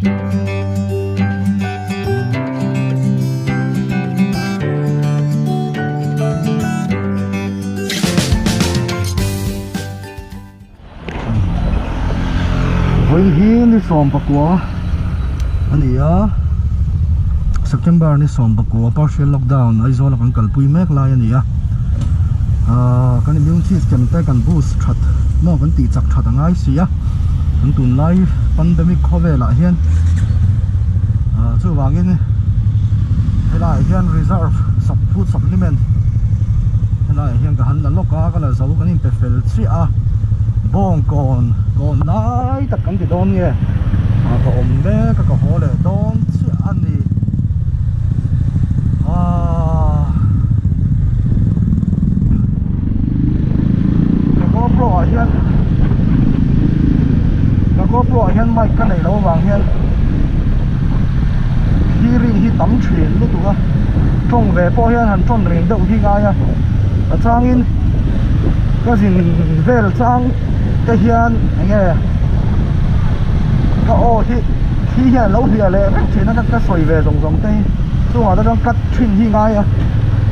Vawiin hi ni 19 a ni a September ni 19 partial lockdown Aizawl a kan kalpui mek lai a ni a ahh kan immune system te kan boost that maw kan tih chak that a ngai si a kan tunlai pandemic khawvelah hian ahh chuvangin helaiah hian reserve sub food supplement helaiah hian ka han la lawk a ka la zo kan inpe fel chiah a bawngkawn kawn lai tak kan ti dawn nge ah ka awm mek a ka haw leh dawn chiah a ni ahh ka GoPro ah hian ka GoPro ah hian mic ka neih loh avang hian hearing hi tam thin lutuk a tawng ve pawh hian han tawn reng deuh hi ngai a a changin ka zin vel chang te hian enge ka aw hi thi hian a lo hliah leh vek thin a ka sawi ve zawng zawng te hi chungah te chuan cut thin hi ngai a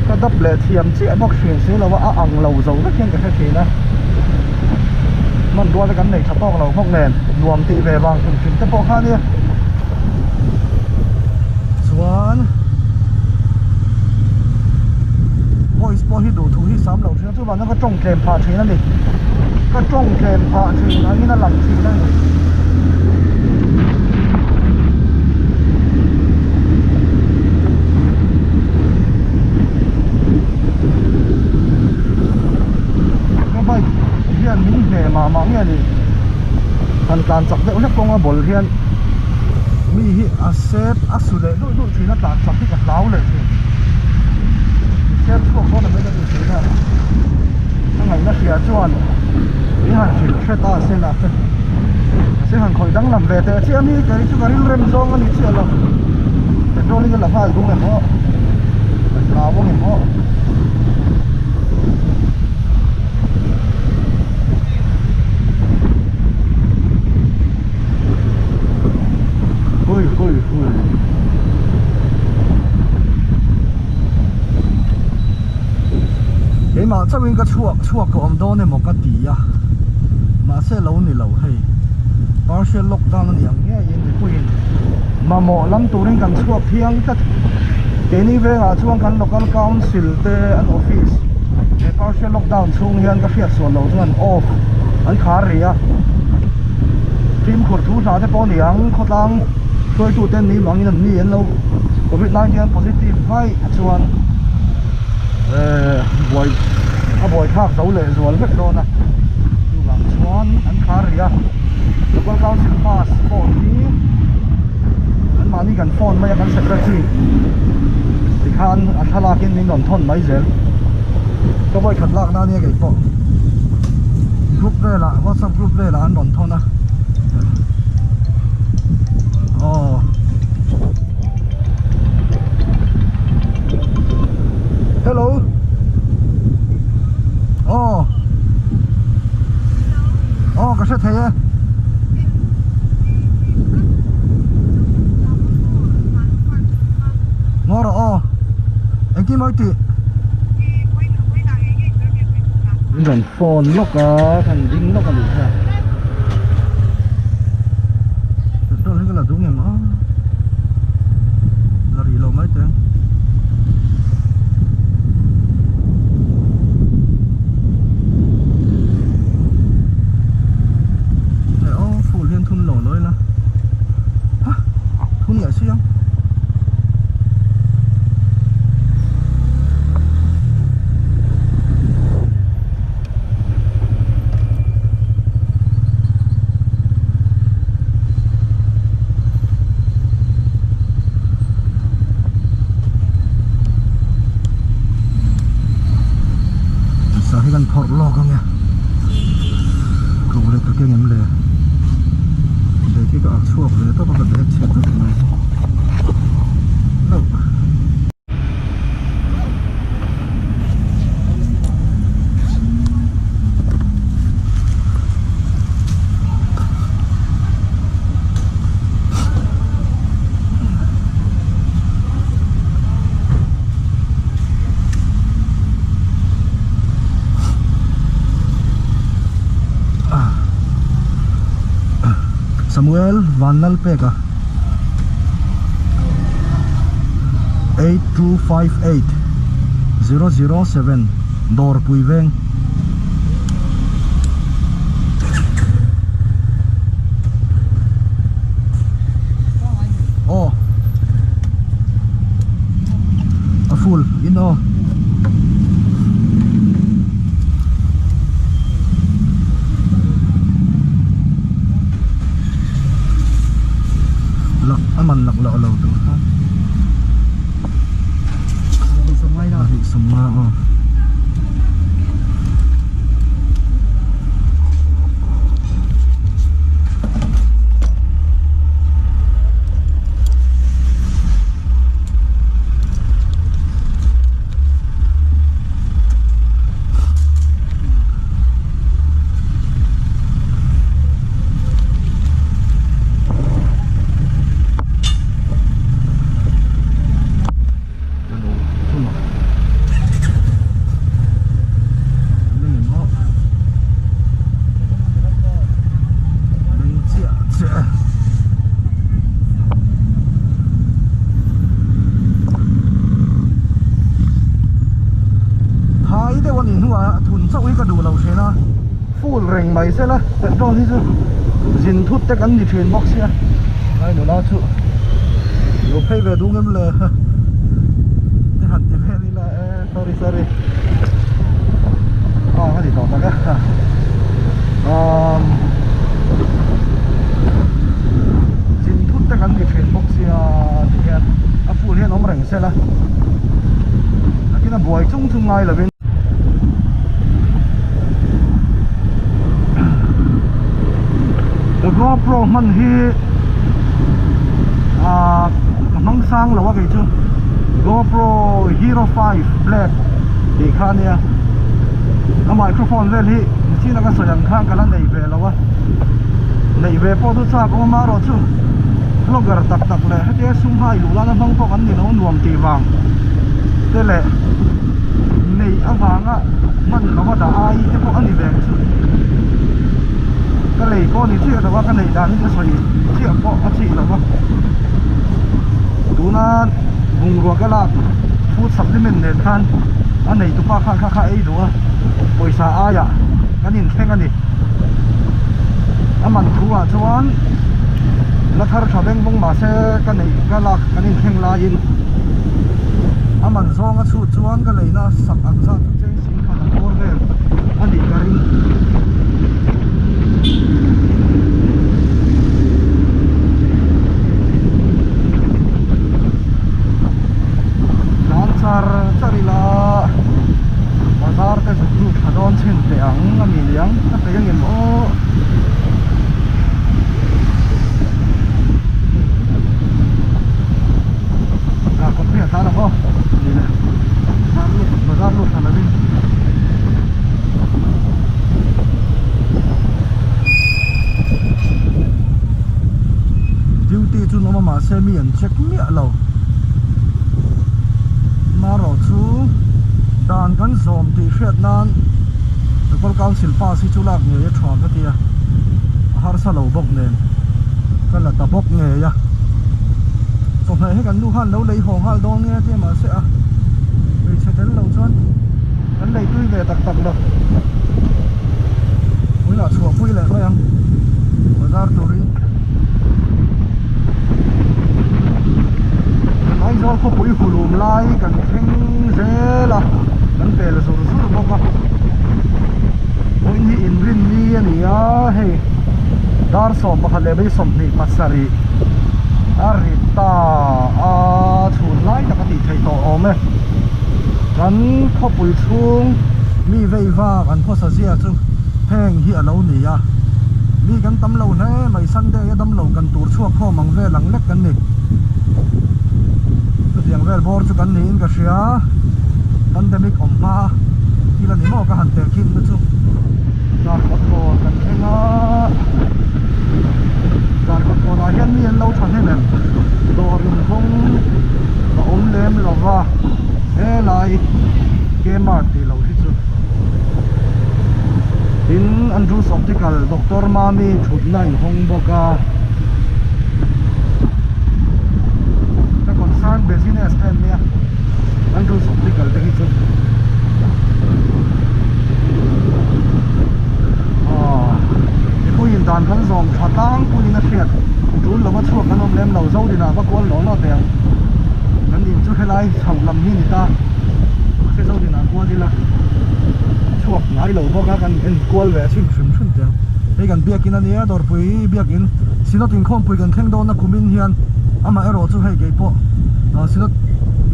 ka dap leh thiam chiah bawk thin si lo a a ang lo zo vek hian ka hre thin a hmanrua te kan nei tha tawk lo bawk nen nuam tih ve vang hrim hrim te pawh kha ania chuan voice pawh hi duh thu hi sam lo thin a chuvang chuan ka tawng tlem phah thin a ni ka tawng tlem phah thin angin a lang thin a ni. Ka bike hian min hneh mah mah nge ni han tlan chak deuh hlek kawnga ball hian mi hi a sep a su leh duh duh thin a tlan chak hi ka hlau leh thin sep chhuak dawn ang mai ka ti thin a ka ngaihna hria chuan min han hrilh hre ta se la se han khawih danglam ve teh chiah ami kei chu ka rilrem zawng a ni chiah lo petrol hi ka la nghal dum em aw ka hlau ang em aw. Hui hui hui Keimah chauhin ka chhuak chhuak ka awm dawn emaw ka ti a mahse lo ni lo hei partial lockdown a ni ang ngeiin mipuiin mamawh lam turin kan chhuak thiang tlat keini vengah chuan kan local council te an office he partial lockdown chhung hian ka hriat sual lo chuan off an khar rih a fimkhur thu hla te pawh a ni ang khawtlang hruaitu te an ni vangin an ni an lo covid 19 positive vaih chuan ehh buai a buai thlak zo leh zual vek dawn a chuvang chuan an khar rih a local council bus pawh hi an mahni kan phone mai a kan secretary tikhan a thlalak in min rawn thawn mai zel ka vawikhat lak na ania kei pawh group velah whatsapp group velah an rawn thawn a aw hello aw aw ka hre thei e. Ngaw rawh aw engtin mawi tih min rawn phone lawk a kan ding lawk a nih kha petrol hi ka la duh ngem a la rih lo mai teh ang. Hei aw phul hian thun lo lo ila ha thun leh si ang. Sa hi kan phawrh lawk ang e Ko leh ka keng em le Bag hi ka ak chhuak ve tawp a ka bag chhe vek mai Hlauh. Samuel Vanlalpeka 8258 007 Dawrpui Veng. Aw a full in aw. Lak a man lak loh lo tur kha. Sawmnga aw. Thai deuh a nih hnuah thun chauh hi ka duh lo thin a, full reng mai sela petrol hi chu zin thut te kan ni thin bawk sia ngai nula chu lo phei ve dung em le te han ti vel ila e sorry sorry a ka ti tawh tak a umm zin thut te kan ni thin bawk sia ti hian a full hian awm reng sela takin a buai chung chung ngai lovin. GoPro hman hi ah ka hmang sang lo a kei chu GoPro Hero 5 Black tih kha ania a microphone vel hi chin a ka sawi ang khan ka la nei ve lo a neih ve pawh chu chak awm a erawh chu vlogger tak tak leh hetia sum hai luh lana hmang pawh kan ni lo nuam tih vang te leh neih avanga hman lo a dah ai te pawh a ni ve ang chu ka lei pawh a ni chiah lo a ka neih dan hi ka sawi chiah pawh a chih lo a tuna bungrua ka lak food supplement nen khan a nei tupa khan kha kha ei duh a pawisa aiah kan inthleng a ni a man thu ah chuan la thar tha veng vawng mahse ka neih ka lak kan inthleng laiin a man zawng a chhut chuan ka leina sak ang zat chu cheng sing khat a bawr vel a nih ka ring. Tlan char char ila bazar te zuk lut thla dawn chhin teh ang a ni ang ka peih angem aw. Ah kawt phei a tlan ang aw ni le bazar lut bazar lut thla lovin. Duty chu an awm a mahse mi an check miah lo marawh chu dan kan zawm tih hriat nan Local Council pass hi chu lak ngei a tha ka ti a a harsa lo bawk nen ka la ta bawk ngei a chawhmeh hi kan nu khan lo lei haw nghal dawn nge tia mahse a hmeichhe tel lo chuan kan lei tui ve tak tak lo tunah chhuah pui leh mai ang bazar turin kan Aizawl khawpui hulum lai kan thleng zel a kan pel zur zur bawk a vawiin hi inrinni a ni a hei dar 11 leh 27 a ri ta a chhun lai tak a tih theih tawh awm e kan khawpui chhung mi vei vak an khawsa zia chu heng hi a lo ni a mi kan tam lo hle mai Sunday a damlo kan tur chhuak khawm ang vel ang lek kan ni chutiang vel bawr chu kan niin ka hria pandemic awm hma thil a ni maw ka han teh khin na chu Zarkawt kawn kan thleng a Zarkawt kawnah hian mi an lo tha hnem em dawr inhawng a awm lem lo va helai Kmart tih loh hi chu tin Andrews Optical Doctor Mami thutna inhawng bawk a. chhuak kan awm lem lo Zodin ah va kual law law teh ang kan in chu helai chho lam hi a ni ta mahse Zodin ah kual ila chhuak ngai lo bawk a kan en kual ve chhin hrim hrim teh ang hei kan biakin a nia dawrpui biakin Synod inkhawmpui kan thleng dawn a kumin hian amaherawh chu hei keipawh Synod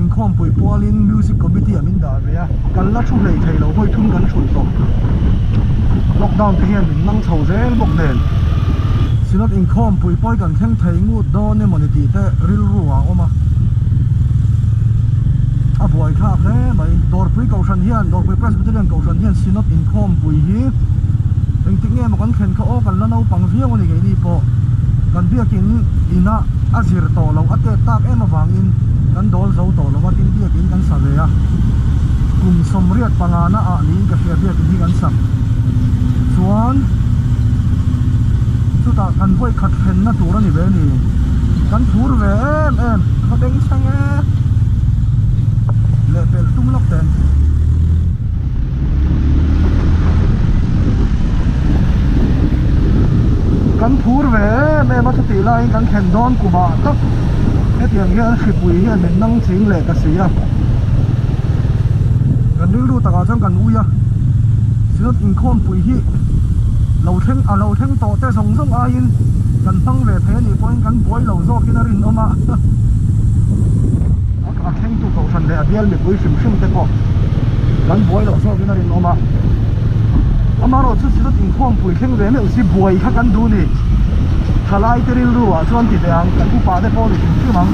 inkhawmpui pualin music committee ah min dah ve a kan la thu hlei thei lo hawi thum kan hrulh tawh lockdown te hian min nang chho zel bawk nen Synod inkhawmpui pawi kan thleng thei ngut dawn emaw ni tih te rilru ah a awm a a buai thlak hle mai Dawrpui Kohhran hian Dawrpui Presbyterian Kohhran hian Synod inkhawmpui hi engtik nge maw kan thlen kha aw kan la naupang viau a ni keini pawh kan biakin inah a zir tawh loh a tet tak em avangin kan dawl zo tawh lo a tin biakin kan sa ve a kum sawmriat pangana ah niin ka hria biakin hi kan sak chuan chutah kan vawi khat thlenna tur a ni ve a ni kan phur ve em em va beng thleng e leh pelh tum lawk ten. Kan phur ve em em a chutih laiin kan thlen dawn kumah tak hetiang hian hripui hian min nang ching leh ta si a kan rilru takah chuan kan ui a Synod inkhawmpui hi lo thleng a lo thleng tawh te zawng zawng aiin kan hmang ve thei a nih pawhin kan buai lo zawkin a rinawm a a thlengtu kohhran leh a bial mipui hrim hrim te pawh kan buai loh zawkin a rinawm a amaherawhchu chu chutin khawmpui thleng ve meuh si buai kha kan duh ni thalai te rilru ah chuan ti teh ang kan upa te pawh ni hrim hrim ang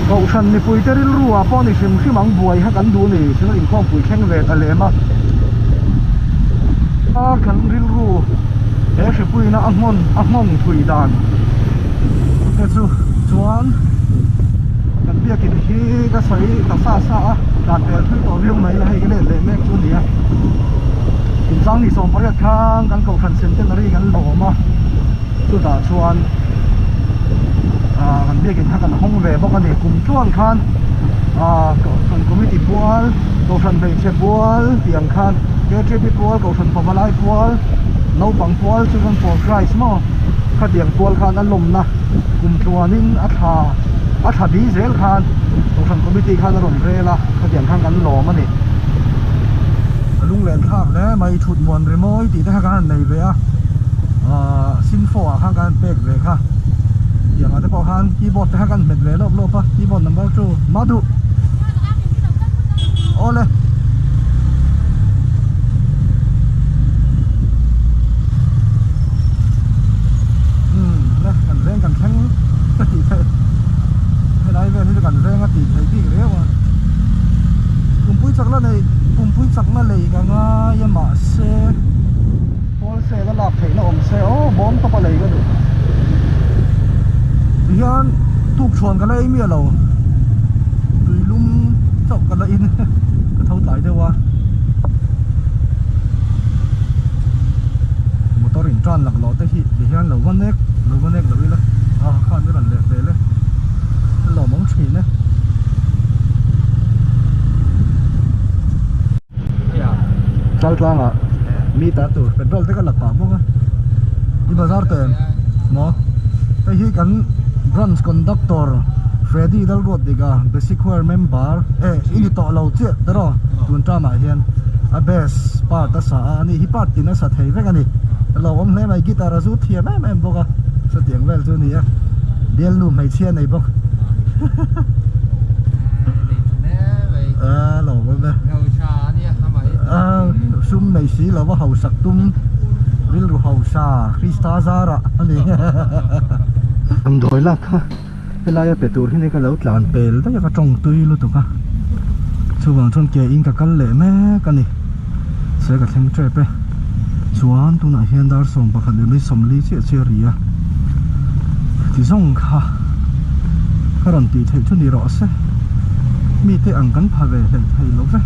kohhran mipui te rilru ah pawh ni hrim hrim ang buai kha kan duh ni chuan inkhawmpui thleng ve ta lem a a kan rilru he hripuina a hmawn a nghawng thui dan te chu chuan kan biakin hi ka sawi ta sa sa a dan pel thui tawh viau mai la hei ka let leh mek chu a ni a inchang ni 18 khan kan kohhran centenary kan lawm a chutah chuan ah kan biakin kha kan hawng ve bawk a ni kum tluan khan ah kohhran committee pual kohhran hmeichhe pual tih ang khan K T P pual kohhran pavalai pual naupang pual children for Christ maw khatiang pual khan a lawmna kum tluanin a thla a thla bi zel khan kohhran committee khan a rawn rel a khatiang khan kan lawm a ni a lunglen thlak hle mai thut muan rimawi tih te kha kan han nei ve a ahh sinfo ah khan kan han pek ve kha tiang ah te pawh khan keyboard te kha kan hmet ve lawp lawp a keyboard number two madhu awle. Umm le kan veng kan thleng ka tih theih helai vel hi chu kan veng a tih theih bik riau a pumpui chakna nei pumpui chakna lei ka ngai a mahse wholesale a lak theihna awm se aw bawm tawp a lei ka duh tihian tukchhuan ka la ei miah lo tuilum chauh ka la in ka tho tlai deuh a. Motor in tan lak loh te hi ti hian lo va nek lo va nek lo ila a khan i rawn leh vel e a lawmawm thin e. Chal tlangah mi ta tur petrol te ka la pah bawk a i bazar tawh em maw hei hi kan branch conductor Freddy Lalruatdika basic choir member e i ni tawh lo chiah tiraw tun term ah hian a bass part a sa a ani hi part tin a sa thei vek a ni a lo awm hle mai guitar a zu thiam em em bawk a satiang vel chu a ni a bialnu hmeichhia nei bawk a lo awm e a sum nei si lo a hausak tum rilru hausa Krista zara a ni damdawi lak kha. Helaia pe tur hi ka lo tlan pel daih a ka tawng tui lutuk a chuvang chuan ke in ka kal leh mek a ni se ka thleng tep e chuan tunah hian dar 11 leh mai 40 chiah chiah a ri a ti zawng kha ka rawn tih theih chu ni rawh se mite ang kan pha ve hlei thei lo ve.